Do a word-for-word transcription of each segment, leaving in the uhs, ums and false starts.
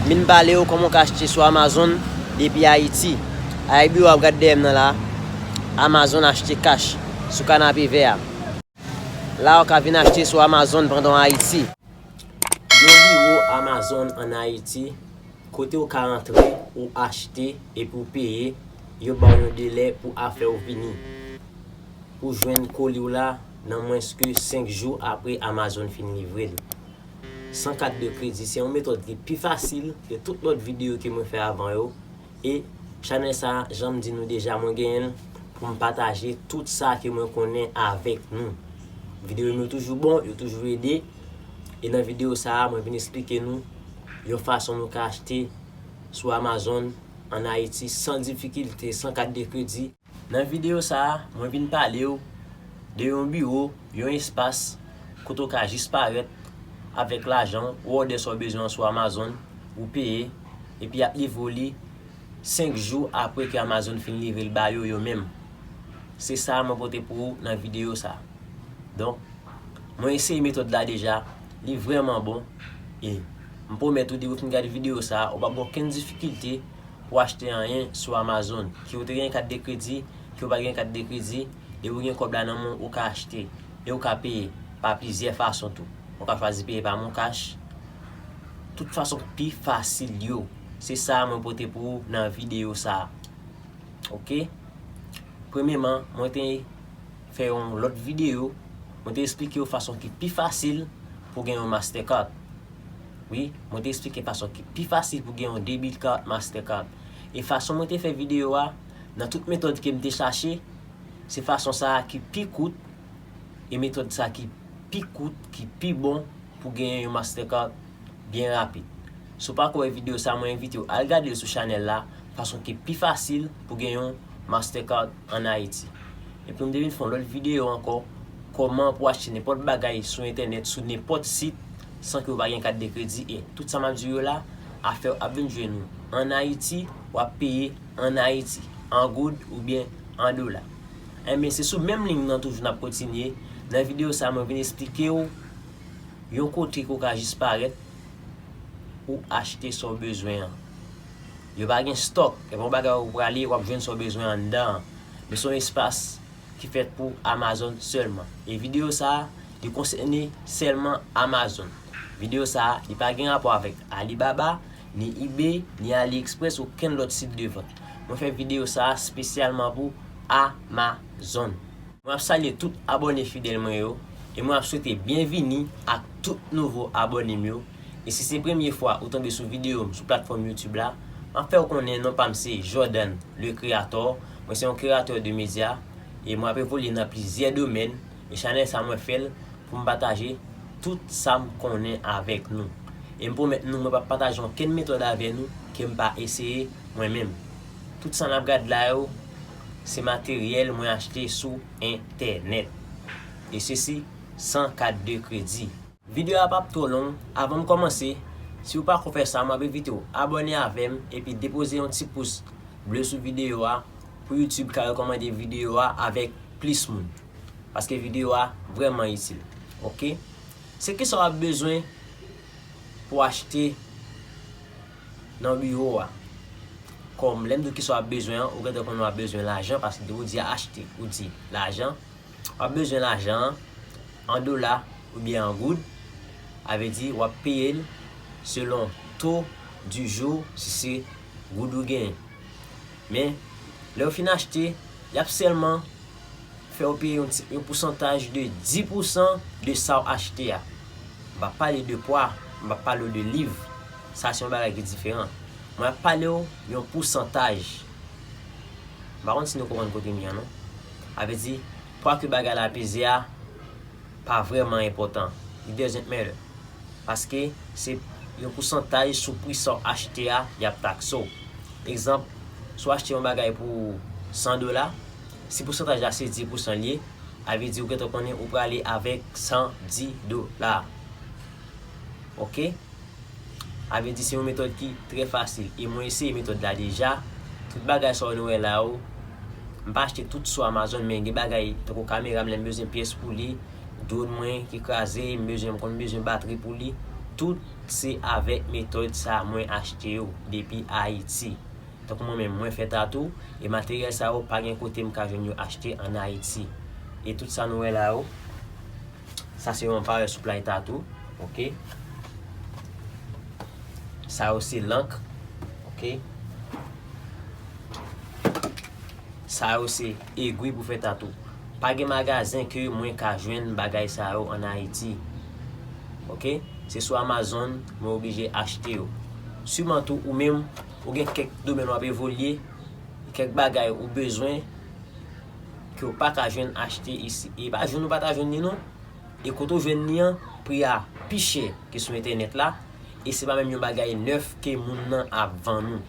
M vin pale w kòman w ka achte sou Amazon depi Ayiti. Ay, biwo w ap gade dèyè m nan la, Amazon achte kach sou kanape vè a. La w ka vin achte sou Amazon pandan w Ayiti. Yon biwo Amazon ann Ayiti, kote w ka rantre, ou achte epi w peye, yo ba w yon delè pou afè w vini. Ou jwenn koli w la nan mwens ke senk jou apre Amazon fin livre l. San kat de kredi, se yon metòd ki pi fasil ke tout lòt videyo ke mwen fè avan yo. E chanèl sa, jan m di nou deja, mwen genyen l pou m pataje tout sa ke mwen konnen avèk nou. Videyo m yo toujou bon, yo toujou ede. E nan videyo sa a, mwen vin esplike nou yon fason nou ka achte sou Amazon ann Ayiti san difikilte, san kat de kredi. Nan videyo sa a, mwen vin pale w de yon biwo, yon espas kote w ka jis parèt avèk lajan w, ou òdè sa w bezwen an sou Amazon, ou peye, epi y ap livre w li senk jou apre ke Amazon fin livre l ba yo, yo menm. Se sa mwen pote pou ou nan videyo sa a. Donk, mwen eseye metòd la deja, li vrèman bon, e m pwomèt ou, depi w fin gade videyo sa a, ou p ap gen okenn difikilte pou achte anyen sou Amazon. Ke w te gen kat de kredi, ke w pa gen kat de kredi, depi w gen kòb la nan men w, ou ka achte e ou ka peye pa plizyè fason tou. Ou ka chwazi peye pa MonCash. Tout fason ki pi fasil yo. Se sa mwen pote pou ou nan videyo sa a. Oke? Premyeman, mwen te fè yon lòt videyo, mwen te esplike w fason ki pi fasil pou gen yon Mastercard. Wi, mwen te esplike fason ki pi fasil pou gen yon debit card, Mastercard. E fason mwen te fè videyo a, nan tout metòd ke m te chache, se fason sa a ki pi kout, e metòd sa a ki pi kout, ki pi bon pou genyen yon Mastercard byen rapid. Si w pako wè videyo sa a, mwen envite w al gade l sou chanèl la, fason ki pi fasil pou gen yon Mastercard ann Ayiti. Epi m te vin fè yon lòt videyo ankò, kòman pou achte nenpòt bagay sou entènèt, sou nenpòt sit, san ke w pa gen kat de kredi. E tout sa m ap di w yo la, afè w ap vin jwenn ou ann Ayiti, w ap peye ann Ayiti, an goud oubyen an dola. Enben, se sou menm liy nan toujou n ap kontinye. Nan videyo sa a, mwen vin esplike w yon kote ke w ka jis parèt, ou achte sa w bezwen an. Yo pa gen stòk, e pa yon bagay ou prale, w ap jwenn sa w bezwen anndan an. Men se yon espas ki fèt pou Amazon sèlman. E videyo sa a, li konsène sèlman Amazon. Videyo sa a, li pa gen rapò avèk Alibaba, ni eBay, ni AliExpress, okenn lòt sit de vant. Mwen fè videyo sa a espesyalman pou Amazon. Mwen ap salye tout abòne fidèl mwen yo, e mwen ap swete byenvini ak tout nouvo abòne m yo. E si se premye fwa ou tonbe sou videyo m sou platfòm YouTube la, m ap fè w konnen non pa m se Jordan, le créateur. Mwen se yon kreyatè de medya, e mwen ap evolye nan plizyè domèn, e chanèl sa mwen fè l pou m pataje tout sa m konnen avèk nou. E m pwomèt nou, mwen p ap pataje okenn metòd avè nou ke m pa eseye mwen menm. Tout sa n ap gad la yo, se materyèl mwen achte sou entènèt. E sesi san kat de kredi. Videyo a p ap twò long. Avan m kòmanse, si w pako fè sa, m ap envite w abòne avè m epi depoze yon ti pous ble sou videyo a pou YouTube ka rekòmande videyo a avèk plis moun. Paske videyo a vrèman itil. Oke? Se kisa w ap bezwen pou w achte nan biwo a? Kòm lè m di w kisa w ap bezwen an, ou gentan konnen w ap bezwen lajan, paske depi w di achte, ou di lajan. W ap bezwen lajan an an dola oubyen an goud. A vle di w ap peye l selon to di jou, si se goud ou genyen. Men, lè w fin achte, y ap sèlman fè w peye yon ti, yon pousantaj de dis pousan de sa w achte a. M p ap pale de pwa, m p ap pale w de liv. Sa se yon bagay ki diferan. Mwen ap pale w yon pousantaj. M pa konn si nou konprann kote m ye a non. A vle di, pwa ke bagay la peze a pa vrèman enpòtan. It doesn't matter. Paske se yon pousantaj sou pri sa w achte a, y ap takse w. Egzanp, si w achte yon bagay pou san dola, si pousantaj la se dis pousan l ye, a vle di ou gentan konnen ou prale avèk san dis dola. Oke? A vle di se yon metòd ki trè fasil. E mwen eseye metòd la deja. Tout bagay sa yo nou wè la yo, m pa achte tout sou Amazon, men gen bagay tankou kamera m, lè m bezwen pyès pou li, drone mwen ki kraze, m bezwen, m konn bezwen batri pou li. Tout se avèk metòd sa a mwen achte yo depi Ayiti. Tankou mwen menm, mwen fè tatou, e materyèl sa yo pa gen kote m ka jwenn yo achte ann Ayiti. E tout sa nou wè la yo, sa se yon Power Supply tatou, oke? Sa yo se lank, oke? Sa yo se egwi pou fè tatou. Pa gen magazen ke mwen ka jwenn bagay sa yo ann Ayiti. Oke? Se sou Amazon mwen oblije achte yo. Siman tou, ou menm, ou gen kèk domèn w ap evolye, kèk bagay ou bezwen ke w pa ka jwenn achte isi. E pa jwenn ou pa ta jwenn li non. E kote w jwenn li an, pri a pi chè ke sou entènèt la, e se pa menm yon bagay nèf ke moun nan ap vann ou.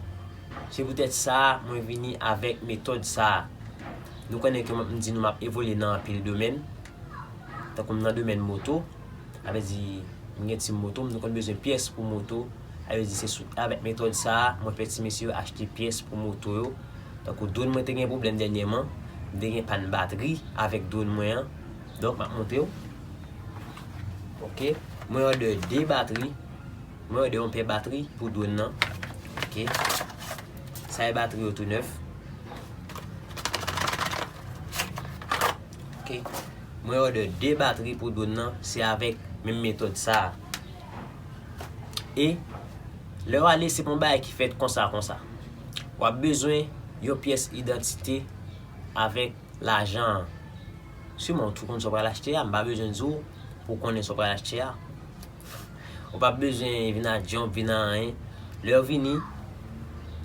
Se poutèt sa a, mwen vini avèk metòd sa a. Nou konnen ke m, m di nou m ap evolye nan anpil domèn. Tankou m nan domèn moto, sa vle di m gen ti moto, m konn bezwen pyès pou moto. Sa vle di se sou, avèk metòd sa a, mwen fè ti mesye yo achte pyès pou moto yo. Tankou drone mwen te gen pwoblèm dènyèman, m te gen pàn batri avèk drone mwen an. Donk, m ap montre w. Oke. Mwen òdè de batri. Mwen òdè yon pè batri pou drone nan. Oke. Sa e batri yo tou nèf. Oke. Mwen òdè de batri pou drone nan. Se avèk menm metòd sa a. E lè w ale, se pa yon bagay ki fèt konsa, konsa. W ap bezwen yon pyès idantite avèk lajan an. Siman, ou tou konn sa w pral achte a, m pa bezwen di w pou w konnen sa w pral achte a. Ou p ap bezwen vin a djòb, vin a anyen. Lè w vini,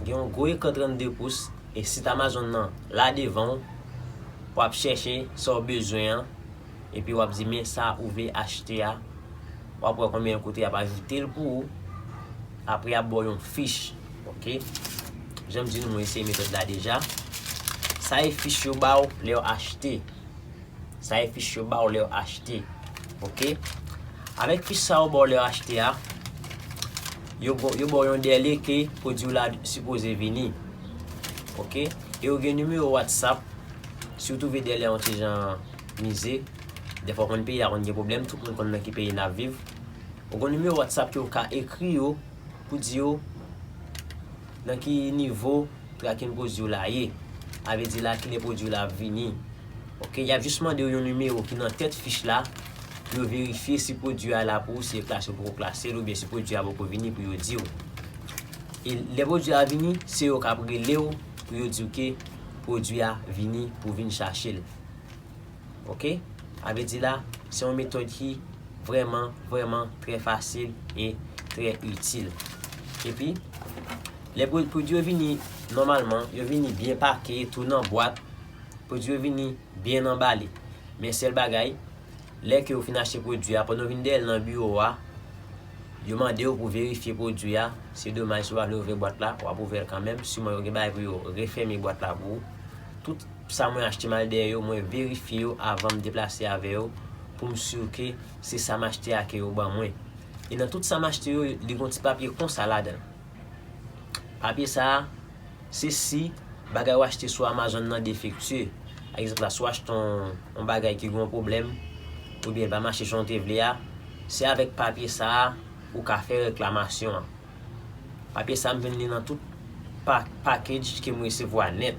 gen yon gwo ekran trannde pous, e sit Amazon nan la devan w, w ap chèche sa w bezwen an, epi w ap di, "Men sa ou vle achte a." W ap wè konbyen kote y ap ajoute l pou ou. Apre, y ap ba w yon fich. Oke? Jan m di nou, mwen eseye metòd la deja. Sa e fich yo ba w lè w achte. Sa e fich yo ba w lè w achte. Oke? Avèk fich sa yo ba w lè w achte a, yo ba, yo ba w yon dèle ke pwodui w la sipoze vini. Oke? E yo gen nimewo WhatsApp. Si w twouve dèle a yon ti jan mize, dèfwa w konn peyi a konn gen pwoblèm, tout moun konn nan ki peyi n ap viv. Ou gen nimewo WhatsApp ke w ka ekri yo pou di yo nan ki nivo tracking pwodui w la ye. A vle di la, kilè pwodui w la ap vini. Oke, y ap jis mande w yon nimewo ki nan tèt fich la pou yo verifye si pwodui a la pou ou, si yo klase ou poko klase l, oubyen si pwodui a poko vini pou yo di w. E lè pwodui a vini, se yo k ap rele w pou yo di w ke pwodui a vini pou w vin chache l. Oke? A vle di la, se yon metòd ki vrèman, vrèman trè fasil e trè itil. Epi, lè pwo-, pwodui yo vini nòmalman, yo vini byen pake, tou nan bwat, pwodui yo vini byen anbale. Men sèl bagay, lè ke w fin achte pwodui a, pandan w vin dèyè l nan biwo a, yo mande w pou verifye pwodui a. Se domaj, si w pa vle ouvè bwat la, w ap ouvè l kanmenm. Siman, yo gen bagay pou yo refèmen bwat la pou ou. Tout sa mwen achte m al dèyè yo, mwen verifye yo avan m deplase avè yo, pou m si ke se sa m achte a ke yo ban mwen. E nan tout sa m achte yo, li gen yon ti papye konsa ladan l. Papye sa a, se si bagay w achte sou Amazon nan defektye. Pa egzanp la, si w achte yon, yon bagay ki gen yon pwoblèm, oubyen l pa mache jan w te vle a, se avèk papye sa a ou ka fè reklamasyon an. Papye sa a, m jwenn li nan tout pa-, package ke m resevwa nèt.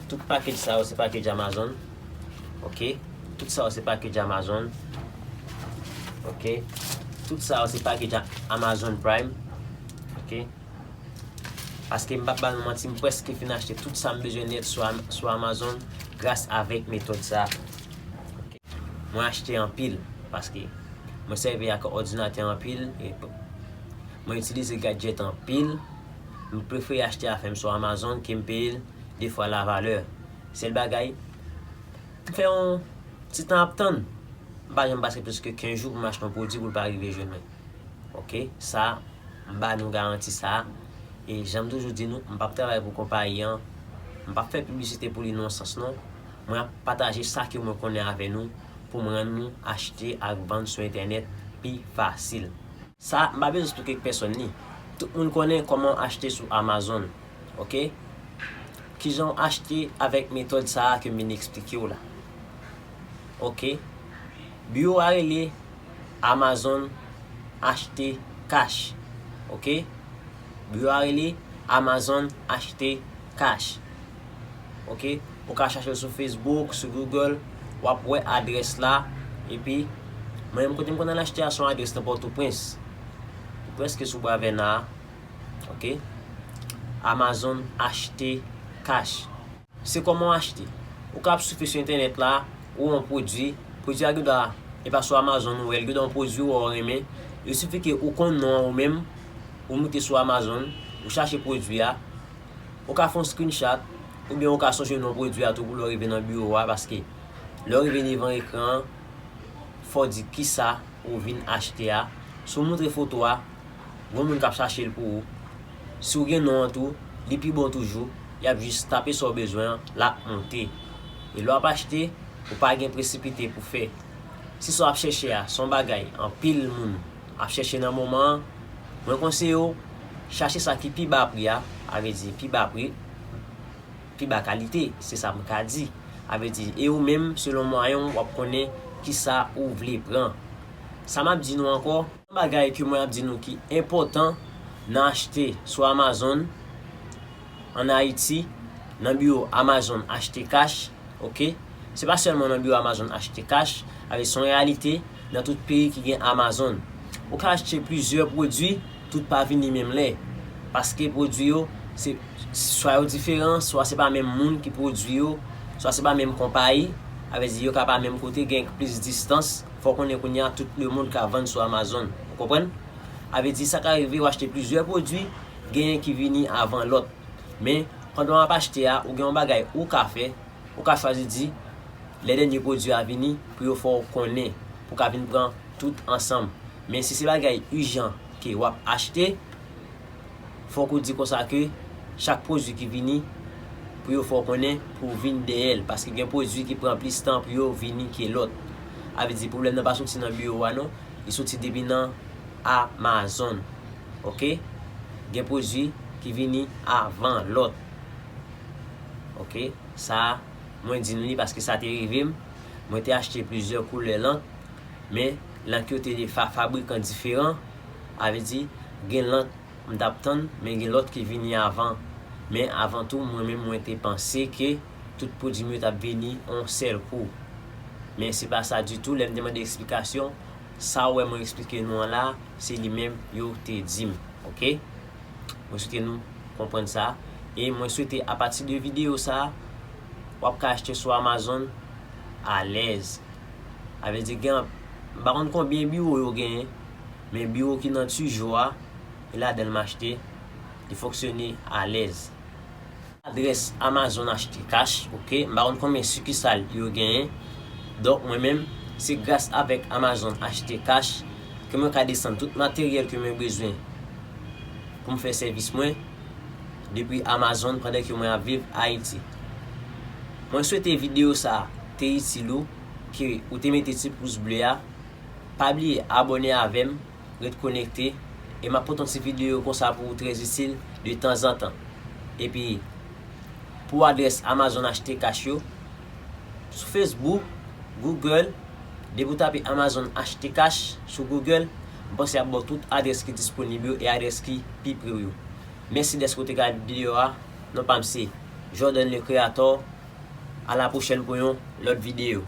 Tout package sa yo se package Amazon. Oke? Tout sa yo se package Amazon. Oke? Tout sa yo se package A-, Amazon Prime. Oke? Paske m p ap ba nou manti, m prèske fin achte tout sa m bezwen nèt sou Am-, sou Amazon gras avèk metòd sa a. Oke? Mwen achte anpil, paske mwen sèvi ak òdinatè anpil, e p-, mwen itilize gadjèt anpil. M prefere achte afè m sou Amazon ke m peye l de fwa la valè. Sèl bagay, m fè yon ti tan ap tann. M pa janm pase plis ke kenz jou pou m achte yon pwodui pou l pa rive jwenn mwen. Oke, sa, m ba nou garanti sa. E jan m toujou di nou, m p ap travay pou konpayi an. M p ap fè piblisite pou li nan yon sans non. Mwen ap pataje sa ke mwen konnen avè nou pou m rann nou achte ak vann sou entènèt pi fasil. Sa, m pa bezwen esplike pèsonn li. Tout moun konnen kòman achte sou Amazon. Oke? Kijan w achte avèk metòd sa a ke m vin eksplike w la. Oke? Biwo a rele Amazon Achte Cash. Oke? Biwo a rele Amazon Achte Cash. Oke? Ou ka chache l sou Facebook, sou Google, w ap wè adrès la. Epi, mwen menm kote m konn al achte a, se yon adrès nan Pòtoprens. Ou prèske sou Bwa Vèna a. Oke? Amazon Achte Cash. Se kòman w achte. Ou ka ap swifle sou entènèt la, ou wè yon pwodui, pwodui a gen dwa, e pa sou Amazon ou wè l, gen dwa yon pwodui ou wè w renmen. Il sifi ke ou konn non an ou menm, ou moute sou Amazon, ou chache pwodui a, ou ka fè yon screenshot, oubyen ou ka sonje non pwodui a tou pou lè w rive nan biwo a, paske lè w rive devan ekran an, fò w di kisa ou vin achte a. Si w moutre foto a, gen moun k ap chache l pou ou. Si w gen non an tou, li pi bon toujou, y ap jis tape sa w bezwen an, l ap monte. E lè w ap achte, ou pa gen presipite pou fè. Si sa w ap chèche a, se yon bagay anpil moun ap chèche nan moman an, mwen konseye w, chache sa ki pi ba pri a, a vle di pi ba pri, pi ba kalite, se sa m ka di. A vle di, e ou menm, selon mwayen w, w ap konnen kisa ou vle pran. Sa m ap di nou ankò, yon bagay ke mwen ap di nou ki enpòtan nan achte sou Amazon, ann Ayiti, nan biwo Amazon Achte Cash, oke? Se pa sèlman nan biwo Amazon Achte Cash, a vle di se yon reyalite nan tout peyi ki gen Amazon. Ou ka achte plizyè pwodui, tout pa vini menm lè. Paske pwodui yo, se, swa yo diferan, swa se pa menm moun ki pwodui yo, swa se pa menm konpayi. A vle di yo ka pa menm kote, gen plis distans. Fò w konnen kounye a, tout lemonn ka vann sou Amazon. Ou konprann? A vle di sa ka rive, w achte plizyè pwodui, genyen ki vini avan lòt. Men, pandan w ap achte a, ou gen yon bagay ou ka fè, ou ka chwazi di, lè dènye pwodui a vini, pou yo fè w konnen, pou w ka vin pran tout ansanm. Men si se bagay ijan ke w ap achte, fòk ou di konsa ke chak pwodui ki vini, pou yo fè w konnen, pou w vin dèyè l. Paske gen pwodui ki pran plis tan pou yo vini ke lòt. A vle di, pwoblèm nan pa soti nan biwo a non, li soti depi nan Amazon. Oke? Gen pwodui ki vini avan lòt. Oke? Sa, mwen di nou li paske sa te rive m. Mwen te achte plizyè koulè lank, men lank yo te de fa-, fabrikan diferan. A vle di, gen lank m t ap tann, men gen lòt ki vini avan. Men avan tou, mwen menm, mwen te panse ke tout pwodui m yo t ap vini yon sèl kou. Men se pa sa ditou, lè m te mande eksplikasyon, sa w wè mwen eksplike nou an la, se li menm yo te di m, oke? Mwen swete nou konprann sa. E mwen swete apati de videyo sa, w ap ka achte sou Amazon alèz. A vle di gen, m pa konn konbyen biwo yo genyen, men biwo ki nan Tijo a, e ladan l m achte, li fonksyone alèz. Adrès Amazon Achte Cash, oke? M pa konn konbyen sikisal yo genyen. Donk, mwen menm, se gras avèk Amazon Achte Cash ke mwen ka desann tout materyèl ke mwen bezwen pou m fè sèvis mwen depi Amazon pandan ke mwen ap viv Ayiti. Mwen swete videyo sa a te itil ou, ke ou te mete ti pous ble a. Pa bliye abòne avè m, ret konekte, e m ap pote yon ti videyo konsa pou ou trè itil de tanzantan. Epi, pou adrès Amazon Achte Cash yo, sou Facebook, Google, depi w tape Amazon Achte Cash sou Google, m panse y ap ba w tout adrès ki disponib yo e adrès ki pi pre w yo. Mèsi dèske w te gade videyo a. Non pa m se Jordan le Creator. A la pwochèn pou yon lòt videyo.